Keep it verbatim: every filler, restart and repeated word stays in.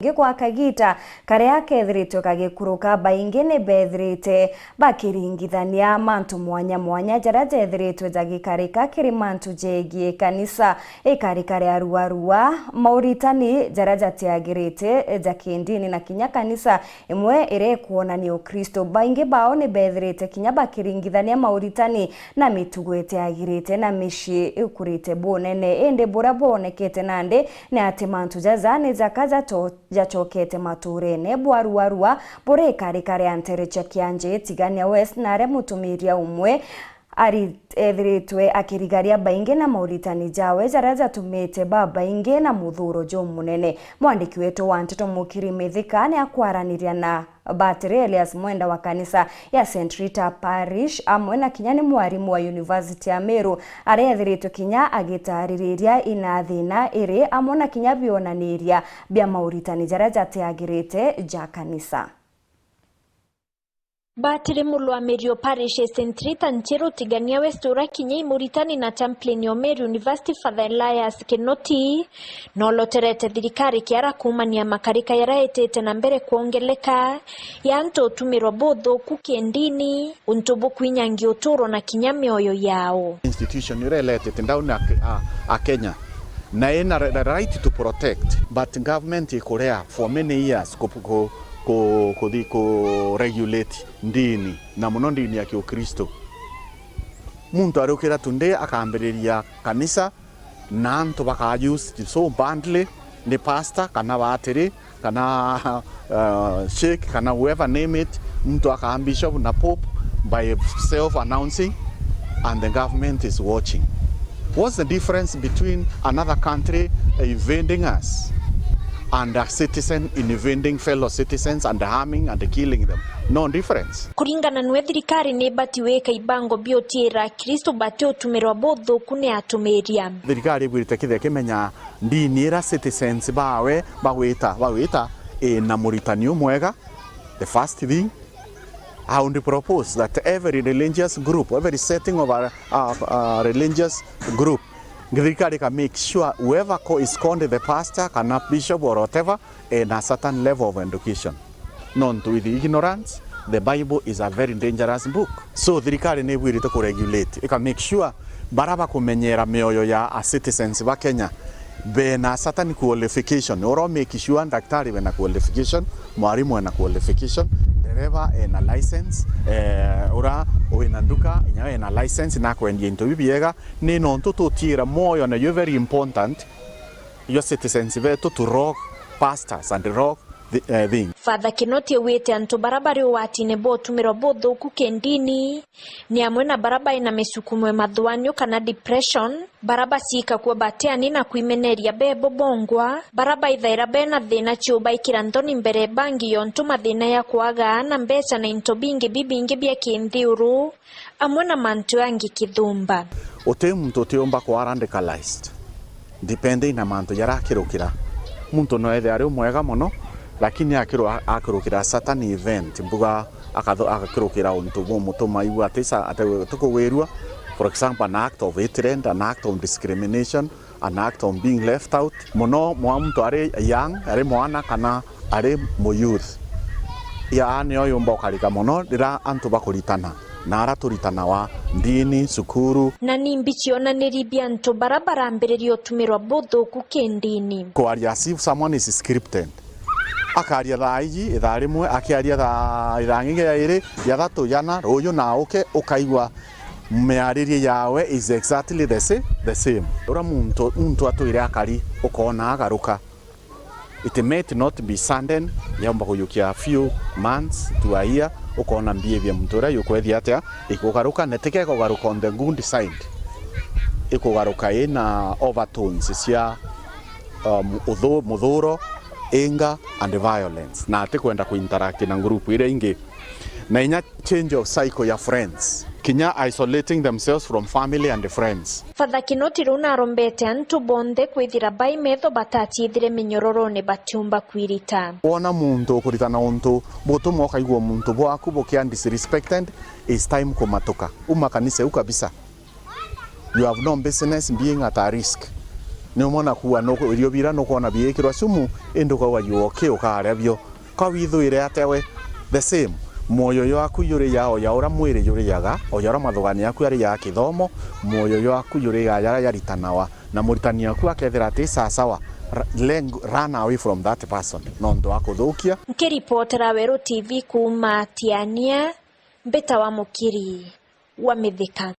Ingi gwa kagiita karia kethiritwe kagikuruka, baingi ni bethirite bakiringithania mantu mwanya mwanya jaria jethiritwe jagikarika kiri mantu jegii kanisa ikarika ria ruarua, mauritani jaria jatiagirite ja kindini, na kinya kanisa imwe iria ikwonania Ukristo. Baingi bao ni bethirite kinya bakiringithania mauritani na mitugo itiagirite na micii ikurite bunene. Indi buria bwonekete nandi ni ati mantu jaja ni jaka jato-, jacokete maturene bwa ruarua buria ikarika ria ntere cia Kianjii, Tigania West, na aria mutumiria umwe ari-, ethiritwe akirigaria baingi na mauritani jawe jaria jatumite babaingi na muthuro jumunene. Mwandiki wetu wa nteto Mukiri Mithika ni akwaraniria na Batiri Elias Mwenda wa kanisa ya Saint Rita Parish, amwe na kinya ni mwarimu wa University ya Meru, aria ethiritwe kinya agitaririria ina thina iri, amwe na kinya bionaniria bia mauritani jaria jatiagirite ja kanisa. Batiri mulwamirio parish ya Saint Rita Nchiru, Tigania West, uria kinya i muritani na chaplain o Meru University, Father Elias Kinoti, noloterete thirikari kiara kuumania makarika jaria itite na mbere kwongeleka ya antu utumirwa buthuku kindini, untu bukwinyangia uturo na kinya mioyo yao. Institution iria iletete down a, a, a Kenya, na ina ri-, ri-, right to protect, but government ikurea for many years ku, ku, ku, kuthi ku regulate ndini, na muno ndini ya Kiukristo. Muntu ariukira today akambiriria kanisa, na antu baka used so badly ni pastor kana batiri kana, uh, sheikh kana whoever, name it, muntu akaa bishop na pope by self announcing and the government is watching. What's the difference between another country invading us and a citizen invading fellow citizens and harming and killing them? No difference. Kuringana nwe, thirikari ni ibati wika ibango bia utiira Akristo bati utumirwa buthuku ni atumiria. Thirikari ibwirite kithia kimenya ndini ira citizens bawe bagwita, bagwita ina muritani umwega, the first thing. I would propose that every religious group, every setting of a, a, a religious group, thirikari ka make sure whoever co-, is called the pastor kana bishop or whatever, ena certain level of education. Nontu with ignorance, the Bible is a very dangerous book. So thirikari ni ibwirite ku regulate, ika make sure bara bakumenyera mioyo ya a citizens ba Kenya bena certain qualification. Ura make sure daktari wena qualification, mwarimu ena qualification, dereva ena license, eh, ura wina nduka inya ena license na kwendia into bibiega, ni nontu tutiira mwoyo, na yo very important, your citizens betu to rock pastors and rock thi-, eh, thing. Father Kinoti augite antu bara bari ugwatine bwa utumirwa buthuku kindini ni amwe na bara bai na misukumo ya mathuanio kana depression, bara baciika kuo bateani na kwimeneria bebo bongwa, bara baithaira bena thina cia ubaikira nthoni mbere bangi yontu mathina ya kwaga na mbeca na into bingi bibingi bia kinthiuru, amwe na mantu angi kithumba. Uti muntu utiumba kwa radicalized, depending na mantu jaria akirukira. Muntu no ethire ari umwega mono, lakini akiru-, akirukira certain event, mbuga akathu-, akakirukira untu bumutuma aigua ati sa-, ati tukugwirua, for example, an act of hatred, an act of discrimination, an act of being left out. Mono mwa muntu ari young, ari mwana kana ari mu youth. Ya, nio yumba ukarika mono riria antu bakuritana, na ara turitanawa ndini, cukuru. Na ni mbichi onaniri bia antu bara barambiriria utumirwa buthuku kindini. Kwaria as if someone is scripted. Akaria thaa iji, ithaa rimwe, akiaria thaa, ithaa ngingi ya iri, ya thatu, ya na, ruyu na uke, ukaigua miaririe yawe is exactly the sa-, the same. Ura muntu, muntu atwire akari, ukona agaruka. It might not be sudden, yaumba kuyukia a few months to a year, ukona behavior muntu uria yukwethia atia, ikugaruka, na tikekugaruka on the good side. Ikugaruka ina overtones cia, um, uthu-, muthuro, anger and violence, na atikwenda kuinteract na group iria ingi. Na inya change of cycle ya friends, kinya isolating themselves from family and friends. Father Kinoti riu narombete antu bonthe kwithira bai metho batatiithire minyororone batiumba kwirita. Wona muntu ukuritana untu butuma ukaigua muntu bwaku bukia disrespected, is time kumatuka. Uma kanisa iu kabisa. You have no business being at a risk. Ni umwe na kuua nuku-, irio bira nukwona biikirwa cumu, indi ukauga, "You okay, ukaria bio." Ka withuire atia we? The same. Mwoyo jwaku jurijaga o ja uria mwiri jurijaga, o ja uria mathugani jaku jarijaga kithomo, mwoyo jwaku jurijaga jaria jaritanawa, na muritani waku akethira ati sasawa, r-, leng-, run away from that person, nontu wa kuthukia. Nkiripotera Weru T V kuuma Tiania, mbita wa Mukiri wa Mithika.